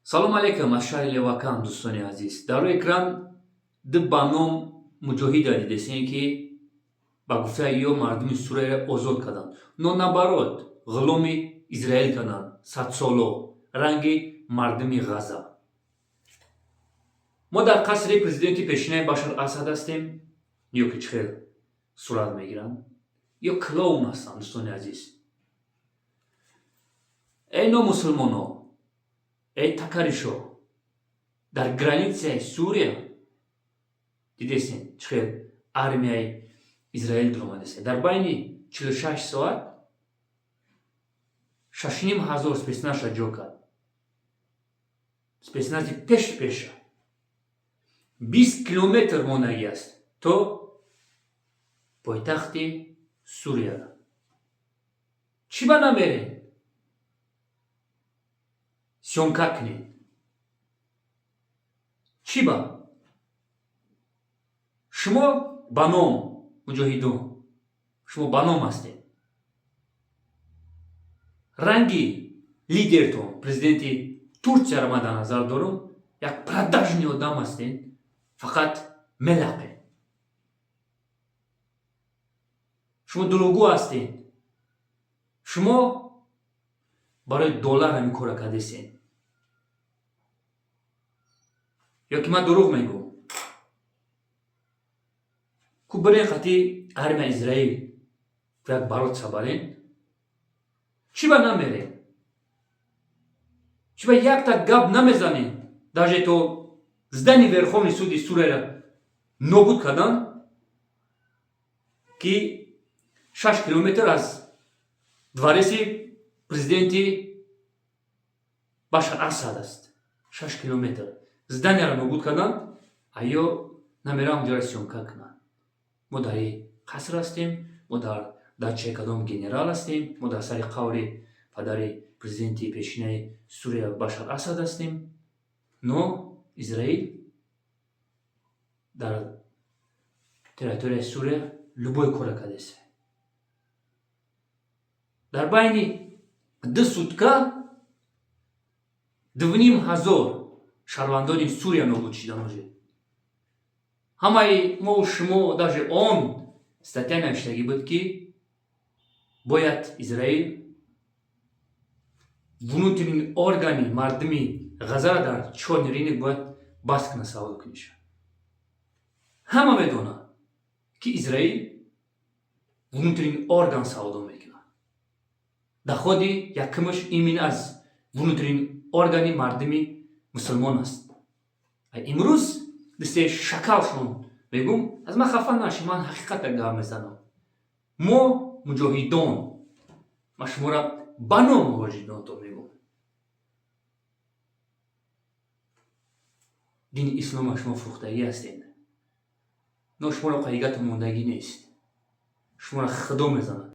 Салом алейкум аз шаҳри Левакан, дӯстони азиз. Дар рӯи экран ду ба ном муҷоҳида дидесем, ки ба гуфтаи ё мардуми Сурияро озод карданд, но наоборот, ғуломи Израил карданд садсоло, ранги мардуми Ғаза. Мо дар қасри президенти пешинаи Башар Асад ҳастем. Ё ки чӣ хел сурат мегиранд, ё клоун ҳастанд, дӯстони азиз. Эй номусулмоно, эй такаришо, дар границаи Сурия дидесен, чӣ хел армияи Израил дуромадест. Дар байни 46 соат 6500 спецназша ҷо кард, спецнази пеш пеша. 20 километр мондагӣ аст то пойтахти Сурия. Чӣ ба намерем съёмка кунед? Чӣ ба шумо ба ном муҷоҳидон, шумо ба ном ҳастед, ранги лидертон, президенти Турсияро ман дар назар дорам, як продажный одам ҳастед, фақат мелақед. Шумо дурӯғгӯ ҳастед, шумо барои доллар ҳамин кора кардесед, ё ки ман дурӯғ мегӯм? Ку бирен қати армия Израил як бороться барен. Чӣ ба намерем? Чӣ ба якта гап намезанем? Даже то здание Верховный суди Сурияро нобуд кардан, ки 6 километр аз двореси президенти Башар Асад аст. 6 километр зданияро нобуд карданд, аё намерам онҷоро съёмка кунанд. Мо дар қаср ҳастем, мо дар дачаи кадом генерал ҳастем, мо дар сари қаври падари президенти пешинаи Сурия Башар Асад ҳастем. Но Израил дар территорияи Сурия любой кора кардест. Дар байни 2 сутка 2500 шаҳрвандони Сурия нобуд шидан. Уже ҳамаи мову шумо, даже он статья навиштагӣ буд, ки бояд Израил внутренний органи мардуми Ғазаро дар чёрный рынок бояд бас кунад савдо куниша. Ҳама медонад, ки Израил внутренний орган савдо мекунад. Доходи якумаш именно аз внутренний органи мардуми мусулмон аст. Имрӯз дисте шакалшон мегум, аз ман хафа нашед, ман ҳақиқата гап мезанам. Мо муҷоҳидон, ман шуморо ба ном муҳоҷидонто мегум, дини ислома шумо фурӯхтагӣ ҳастед, но шуморо қайгату мондагӣ нест, шуморо Худо мезанад.